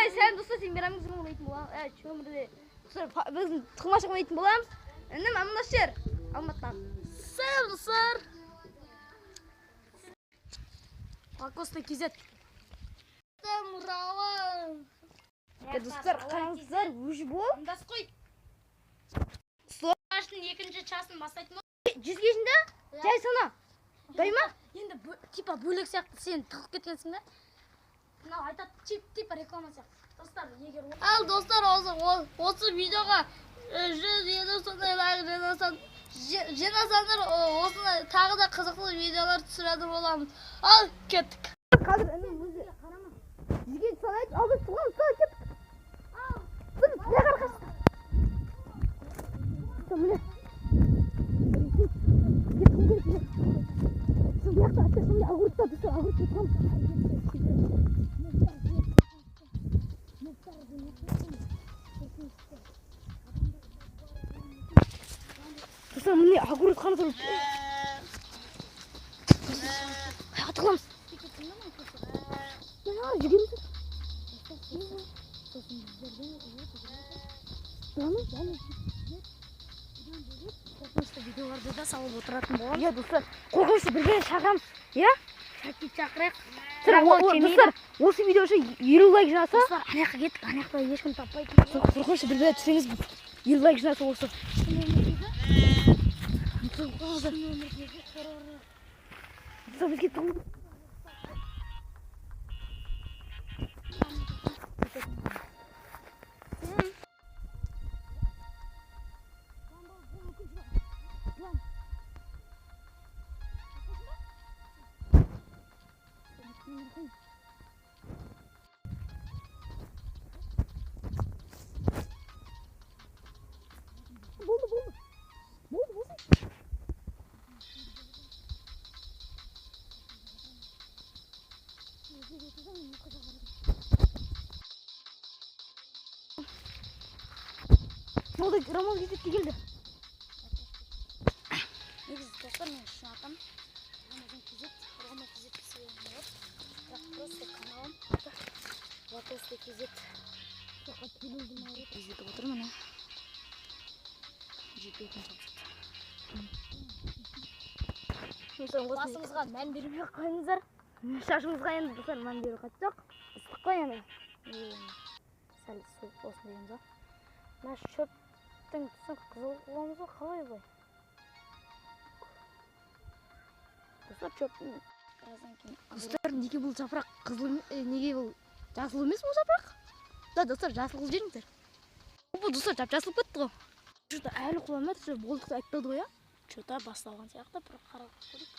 Ей, сәлем достар, сен мейрамыңыз ойнайтын боламыз. Ей, өмірде. Достар, біздің тұқымашық ойнайтын боламыз. Інім амандасшы. Алматыдан. Сәлем достар. Лакоста KZ. Достар, қараңыздар, өж бол. Амандас қой. Аштың екінші часын бастайтын. Жүзге жинда? Жай сана. Дай ма? Енді типа бөлек сияқты сен тығылып кеткенсің да. Мынау айтады типа реклама сияқты. Достар, егер Ал достар, осы видеоға 150 сондай лайк жинасаңдар, осындай тағы да қызықты видеолар түсіретін боламыз. Ал кеттік. Қазір інім өзі қарама. Жүзге санайды, ал біз туған сала кеттік. Ал, біз мына қарақаш. Міне. Кеттім керек, міне. Сіз бұл жақта әттер, сондай огурцта, достар, огурец туған. Достар, міне огурец қараңыздар. Аяққа тығыламыз. Мына жүгерміз. Қорқынышты видеоларды да салып отыратын боламыз. Иә, достар, қорқынышты бірге шақырамыз. Иә? Шәкет шақырайық. Достар, осы видео үшін 50 лайк жинаса, Достар, ана жаққа кеттік, ана жақта ешкім таппайды. Қорқынышты бірге түсіреміз. 50 лайк жинаса осы. Достар, бізге тығылды. Болды, болды. Болды, болды. Болды, Роман кезекке келді. Негізі достар, мен шын атам. Рамазан KZ, Роман KZ десе болады. Бірақ просто каналым аты Лакоста KZ. KZ отыр міне. Жететін Басымызға мән бермей ақ қойыңыздар. Шашымызға енді достар мән беру қажет жоқ. Ыстық қой енді. Сәл суық болсын деген жоқ. Мына шөптің түсін қызыл қыламыз ба, қалай былай? Достар, шөптің біраздан кейін Достар, неге бұл жапырақ қызыл, неге бұл жасыл емес бұл жапырақ? Да, достар, жасыл қылып жіберіңіздер. Бұл достар жап-жасыл болып кетті ғой. Что-то әлі құламады, сол болдық деп айтпады ғой, а? Что-то басталған сияқты, бір қарап көрейік.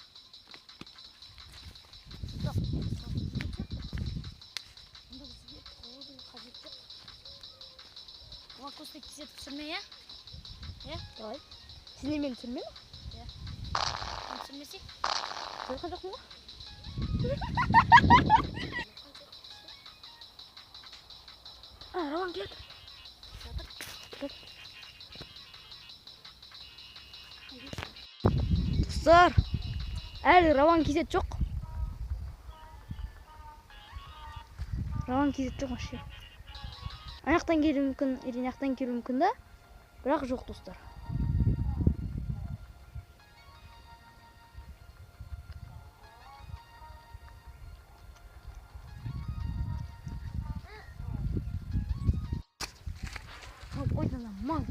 Онда бізге тығылудың қажеті жоқ. Лакоста KZ түсірме, иә? Иә? Давай. Сен де мені түсірме ме? Иә. Мен түсірмесей? Түсірген жоқпын ғой. А, Роман келді. Достар, әлі Рауан KZ жоқ. Рауан KZ жоқ вообще. Ана жақтан келуі мүмкін, или мына жақтан келуі мүмкін да, бірақ жоқ, достар. Алып қойды ана мал.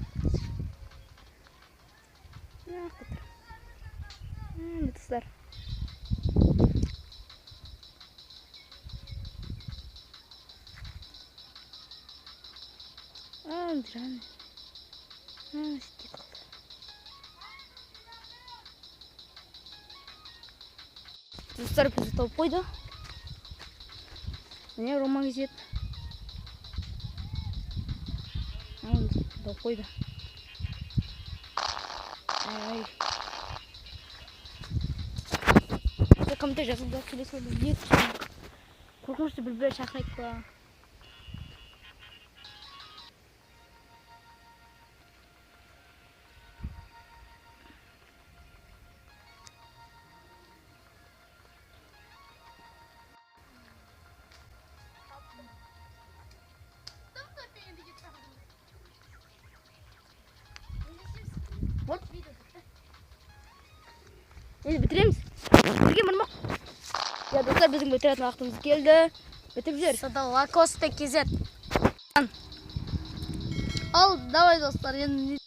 Мына жақта тұр. Міне достар. Ана, кетіп қалды. Достар, бізді тауып қойды. Міне Роман KZ. Тауып қойды. Ай. Комментарий жазыңдар, келесі бөлімде не түсірейік? Қорқынышты бір-бір шақырайық па? Енді бітіреміз. Бірге мұрмақ. Иә, достар, біздің бітіретін уақытымыз келді. Бітіріп жібер. Сада Лакосте KZ. Ал давай, достар, енді.